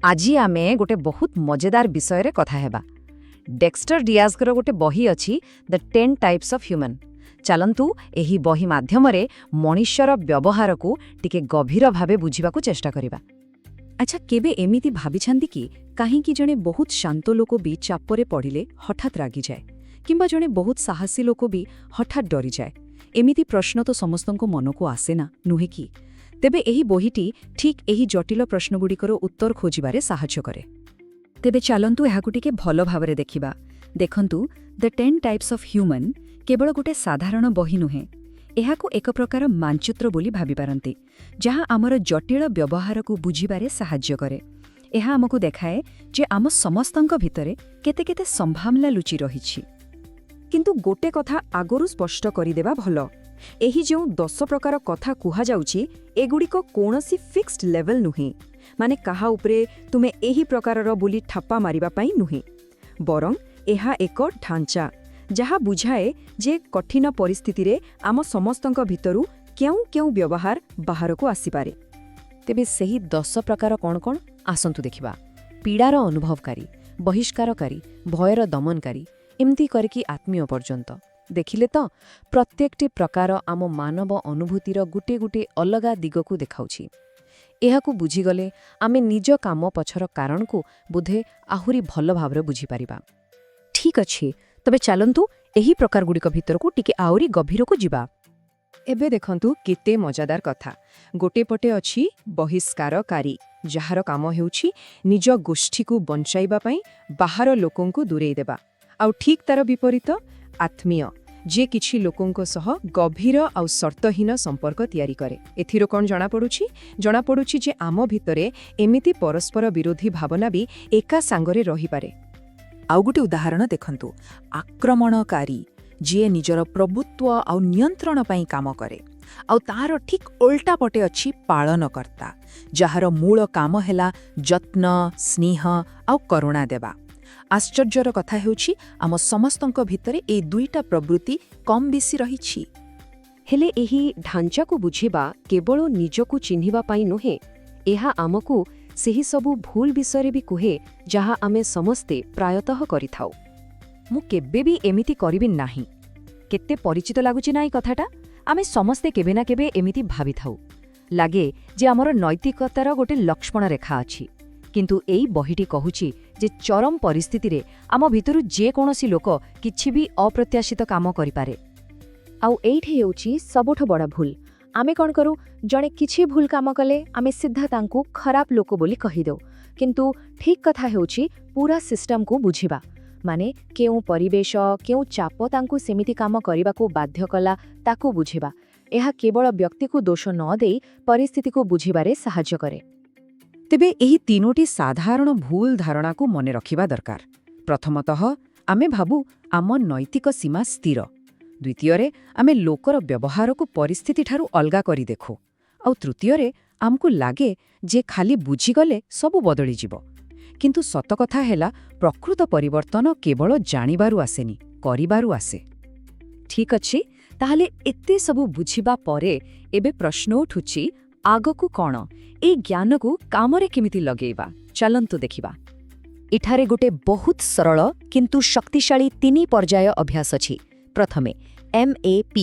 ଆଜି ଆମେ ଗୋଟେ ବହୁତ ମଜେଦାର ବିଷୟରେ କଥା ହେବା। ଡେକ୍ସଟର ଡିଆଜଙ୍କର ଗୋଟେ ବହି ଅଛି, The Ten Types of Human। ଚାଲନ୍ତୁ, ଏହି ବହି ମାଧ୍ୟମରେ ମଣିଷର ବ୍ୟବହାରକୁ ଟିକେ ଗଭୀର ଭାବେ ବୁଝିବାକୁ ଚେଷ୍ଟା କରିବା। ଆଚ୍ଛା, କେବେ ଏମିତି ଭାବିଛନ୍ତି କି, କାହିଁକି ଜଣେ ବହୁତ ଶାନ୍ତ ଲୋକ ବି ଚାପରେ ପଡ଼ିଲେ ହଠାତ୍ ରାଗିଯାଏ, କିମ୍ବା ଜଣେ ବହୁତ ସାହସୀ ଲୋକ ବି ହଠାତ୍ ଡରିଯାଏ? ଏମିତି ପ୍ରଶ୍ନ ତ ସମସ୍ତଙ୍କ ମନକୁ ଆସେ ନା, ନୁହେଁ କି? ତେବେ ଏହି ବହିଟି ଠିକ୍ ଏହି ଜଟିଳ ପ୍ରଶ୍ନଗୁଡ଼ିକର ଉତ୍ତର ଖୋଜିବାରେ ସାହାଯ୍ୟ କରେ। ତେବେ ଚାଲନ୍ତୁ, ଏହାକୁ ଟିକେ ଭଲ ଭାବରେ ଦେଖିବା। ଦେଖନ୍ତୁ, The Ten Types of Human କେବଳ ଗୋଟେ ସାଧାରଣ ବହି ନୁହେଁ। ଏହାକୁ ଏକ ପ୍ରକାର ମାନଚିତ୍ର ବୋଲି ଭାବିପାରନ୍ତି, ଯାହା ଆମର ଜଟିଳ ବ୍ୟବହାରକୁ ବୁଝିବାରେ ସାହାଯ୍ୟ କରେ। ଏହା ଆମକୁ ଦେଖାଏ ଯେ ଆମ ସମସ୍ତଙ୍କ ଭିତରେ କେତେ କେତେ ସମ୍ଭାବନା ଲୁଚି ରହିଛି। କିନ୍ତୁ ଗୋଟେ କଥା ଆଗରୁ ସ୍ପଷ୍ଟ କରିଦେବା ଭଲ। ଏହି ଯେଉଁ 10 ପ୍ରକାର କଥା କୁହାଯାଉଛି, ଏଗୁଡ଼ିକ କୌଣସି ଫିକ୍ସଡ ଲେଭେଲ ନୁହେଁ। ମାନେ କାହା ଉପରେ ତୁମେ ଏହି ପ୍ରକାରର ବୋଲି ଠାପା ମାରିବା ପାଇଁ ନୁହେଁ, ବରଂ ଏହା ଏକ ଢାଞ୍ଚା, ଯାହା ବୁଝାଏ ଯେ କଠିନ ପରିସ୍ଥିତିରେ ଆମ ସମସ୍ତଙ୍କ ଭିତରୁ କେଉଁ କେଉଁ ବ୍ୟବହାର ବାହାରକୁ ଆସିପାରେ। ତେବେ ସେହି 10 ପ୍ରକାର କ'ଣ କ'ଣ, ଆସନ୍ତୁ ଦେଖିବା। ପୀଡ଼ାର ଅନୁଭବକାରୀ, ବହିଷ୍କାରକାରୀ, ଭୟର ଦମନକାରୀ, ଏମିତି କରିକି ଆତ୍ମୀୟ ପର୍ଯ୍ୟନ୍ତ। ଦେଖିଲେ ତ, ପ୍ରତ୍ୟେକଟି ପ୍ରକାର ଆମ ମାନବ ଅନୁଭୂତିର ଗୋଟିଏ ଗୋଟିଏ ଅଲଗା ଦିଗକୁ ଦେଖାଉଛି। ଏହାକୁ ବୁଝିଗଲେ ଆମେ ନିଜ କାମ ପଛର କାରଣକୁ ବୋଧେ ଆହୁରି ଭଲ ଭାବରେ ବୁଝିପାରିବା। ଠିକ୍ ଅଛି, ତେବେ ଚାଲନ୍ତୁ, ଏହି ପ୍ରକାରଗୁଡ଼ିକ ଭିତରକୁ ଟିକେ ଆହୁରି ଗଭୀରକୁ ଯିବା। ଏବେ ଦେଖନ୍ତୁ, କେତେ ମଜାଦାର କଥା। ଗୋଟେ ପଟେ ଅଛି ବହିଷ୍କାରକାରୀ, ଯାହାର କାମ ହେଉଛି ନିଜ ଗୋଷ୍ଠୀକୁ ବଞ୍ଚାଇବା ପାଇଁ ବାହାର ଲୋକଙ୍କୁ ଦୂରେଇ ଦେବା। ଆଉ ଠିକ୍ ତାର ବିପରୀତ ଆତ୍ମୀୟ, ଯିଏ କିଛି ଲୋକଙ୍କ ସହ ଗଭୀର ଆଉ ସର୍ତ୍ତହୀନ ସମ୍ପର୍କ ତିଆରି କରେ। ଏଥିରୁ କ'ଣ ଜଣାପଡ଼ୁଛି? ଜଣାପଡ଼ୁଛି ଯେ ଆମ ଭିତରେ ଏମିତି ପରସ୍ପର ବିରୋଧୀ ଭାବନା ବି ଏକା ସାଙ୍ଗରେ ରହିପାରେ। ଆଉ ଗୋଟେ ଉଦାହରଣ ଦେଖନ୍ତୁ। ଆକ୍ରମଣକାରୀ, ଯିଏ ନିଜର ପ୍ରଭୁତ୍ୱ ଆଉ ନିୟନ୍ତ୍ରଣ ପାଇଁ କାମ କରେ। ଆଉ ତାର ଠିକ୍ ଓଲଟା ପଟେ ଅଛି ପାଳନକର୍ତ୍ତା, ଯାହାର ମୂଳ କାମ ହେଲା ଯତ୍ନ, ସ୍ନେହ ଆଉ କରୁଣା ଦେବା। ଆଶ୍ଚର୍ଯ୍ୟର କଥା ହେଉଛି, ଆମ ସମସ୍ତଙ୍କ ଭିତରେ ଏଇ ଦୁଇଟା ପ୍ରବୃତ୍ତି କମ୍ ବେଶୀ ରହିଛି। ହେଲେ ଏହି ଢାଞ୍ଚାକୁ ବୁଝିବା କେବଳ ନିଜକୁ ଚିହ୍ନିବା ପାଇଁ ନୁହେଁ। ଏହା ଆମକୁ ସେହି ସବୁ ଭୁଲ ବିଷୟରେ ବି କୁହେ, ଯାହା ଆମେ ସମସ୍ତେ ପ୍ରାୟତଃ କରିଥାଉ। ମୁଁ କେବେ ବି ଏମିତି କରିବି ନାହିଁ। କେତେ ପରିଚିତ ଲାଗୁଛି ନା ଏଇ କଥାଟା? ଆମେ ସମସ୍ତେ କେବେ ନା କେବେ ଏମିତି ଭାବିଥାଉ। ଲାଗେ ଯେ ଆମର ନୈତିକତାର ଗୋଟେ ଲକ୍ଷ୍ମଣ ରେଖା ଅଛି। କିନ୍ତୁ ଏଇ ବହିଟି କହୁଛି ଯେ ଚରମ ପରିସ୍ଥିତିରେ ଆମ ଭିତରୁ ଯେକୌଣସି ଲୋକ କିଛି ବି ଅପ୍ରତ୍ୟାଶିତ କାମ କରିପାରେ। ଆଉ ଏଇଠି ହେଉଛି ସବୁଠୁ ବଡ଼ ଭୁଲ। ଆମେ କ'ଣ କରୁ? ଜଣେ କିଛି ଭୁଲ କାମ କଲେ ଆମେ ସିଧା ତାଙ୍କୁ ଖରାପ ଲୋକ ବୋଲି କହିଦେଉ। କିନ୍ତୁ ଠିକ୍ କଥା ହେଉଛି ପୁରା ସିଷ୍ଟମକୁ ବୁଝିବା। ମାନେ କେଉଁ ପରିବେଶ, କେଉଁ ଚାପ ତାଙ୍କୁ ସେମିତି କାମ କରିବାକୁ ବାଧ୍ୟ କଲା, ତାକୁ ବୁଝିବା। ଏହା କେବଳ ବ୍ୟକ୍ତିକୁ ଦୋଷ ନ ଦେଇ ପରିସ୍ଥିତିକୁ ବୁଝିବାରେ ସାହାଯ୍ୟ କରେ। ତେବେ ଏହି ତିନୋଟି ସାଧାରଣ ଭୁଲ ଧାରଣାକୁ ମନେ ରଖିବା ଦରକାର। ପ୍ରଥମତଃ, ଆମେ ଭାବୁ ଆମ ନୈତିକ ସୀମା ସ୍ଥିର। ଦ୍ୱିତୀୟରେ, ଆମେ ଲୋକର ବ୍ୟବହାରକୁ ପରିସ୍ଥିତିଠାରୁ ଅଲଗା କରି ଦେଖୁ। ଆଉ ତୃତୀୟରେ, ଆମକୁ ଲାଗେ ଯେ ଖାଲି ବୁଝିଗଲେ ସବୁ ବଦଳିଯିବ। କିନ୍ତୁ ସତ କଥା ହେଲା, ପ୍ରକୃତ ପରିବର୍ତ୍ତନ କେବଳ ଜାଣିବାରୁ ଆସେନି, କରିବାରୁ ଆସେ। ଠିକ୍ ଅଛି, ତାହେଲେ ଏତେ ସବୁ ବୁଝିବା ପରେ ଏବେ ପ୍ରଶ୍ନ ଉଠୁଛି, ଆଗକୁ କ'ଣ? ଏଇ ଜ୍ଞାନକୁ କାମରେ କେମିତି ଲଗେଇବା? ଚାଲନ୍ତୁ ଦେଖିବା। ଏଠାରେ ଗୋଟେ ବହୁତ ସରଳ କିନ୍ତୁ ଶକ୍ତିଶାଳୀ ତିନି ପର୍ଯ୍ୟାୟ ଅଭ୍ୟାସ ଅଛି। ପ୍ରଥମେ MAP,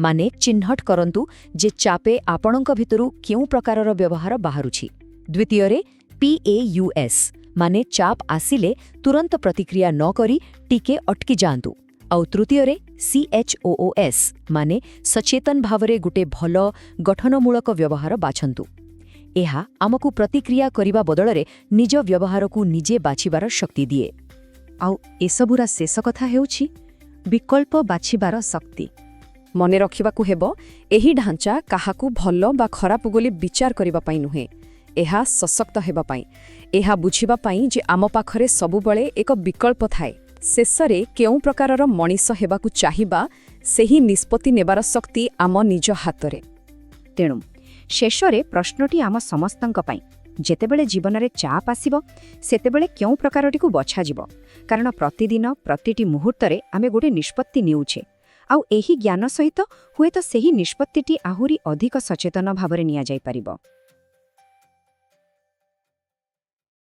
ମାନେ ଚିହ୍ନଟ କରନ୍ତୁ ଯେ ଚାପେ ଆପଣଙ୍କ ଭିତରୁ କେଉଁ ପ୍ରକାରର ବ୍ୟବହାର ବାହାରୁଛି। ଦ୍ୱିତୀୟରେ PAUS, ମାନେ ଚାପ ଆସିଲେ ତୁରନ୍ତ ପ୍ରତିକ୍ରିୟା ନ କରି ଟିକେ ଅଟକି ଯାଆନ୍ତୁ। ଆଉ ତୃତୀୟରେ CHOOS, ମାନେ ସଚେତନ ଭାବରେ ଗୋଟେ ଭଲ ଗଠନମୂଳକ ବ୍ୟବହାର ବାଛନ୍ତୁ। ଏହା ଆମକୁ ପ୍ରତିକ୍ରିୟା କରିବା ବଦଳରେ ନିଜ ବ୍ୟବହାରକୁ ନିଜେ ବାଛିବାର ଶକ୍ତି ଦିଏ। ଆଉ ଏସବୁର ଶେଷ କଥା ହେଉଛି ବିକଳ୍ପ ବାଛିବାର ଶକ୍ତି। ମନେ ରଖିବାକୁ ହେବ, ଏହି ଢାଞ୍ଚା କାହାକୁ ଭଲ ବା ଖରାପ ବୋଲି ବିଚାର କରିବା ପାଇଁ ନୁହେଁ। ଏହା ସଶକ୍ତ ହେବା ପାଇଁ, ଏହା ବୁଝିବା ପାଇଁ ଯେ ଆମ ପାଖରେ ସବୁବେଳେ ଏକ ବିକଳ୍ପ ଥାଏ। ଶେଷରେ କେଉଁ ପ୍ରକାରର ମଣିଷ ହେବାକୁ ଚାହିଁବା, ସେହି ନିଷ୍ପତ୍ତି ନେବାର ଶକ୍ତି ଆମ ନିଜ ହାତରେ। ତେଣୁ ଶେଷରେ ପ୍ରଶ୍ନଟି ଆମ ସମସ୍ତଙ୍କ ପାଇଁ, ଯେତେବେଳେ ଜୀବନରେ ଚାପ ଆସିବ, ସେତେବେଳେ କେଉଁ ପ୍ରକାରଟିକୁ ବଛାଯିବ? କାରଣ ପ୍ରତିଦିନ ପ୍ରତିଟି ମୁହୂର୍ତ୍ତରେ ଆମେ ଗୋଟେ ନିଷ୍ପତ୍ତି ନେଉଛେ। ଆଉ ଏହି ଜ୍ଞାନ ସହିତ ହୁଏତ ସେହି ନିଷ୍ପତ୍ତିଟି ଆହୁରି ଅଧିକ ସଚେତନ ଭାବରେ ନିଆଯାଇପାରିବ।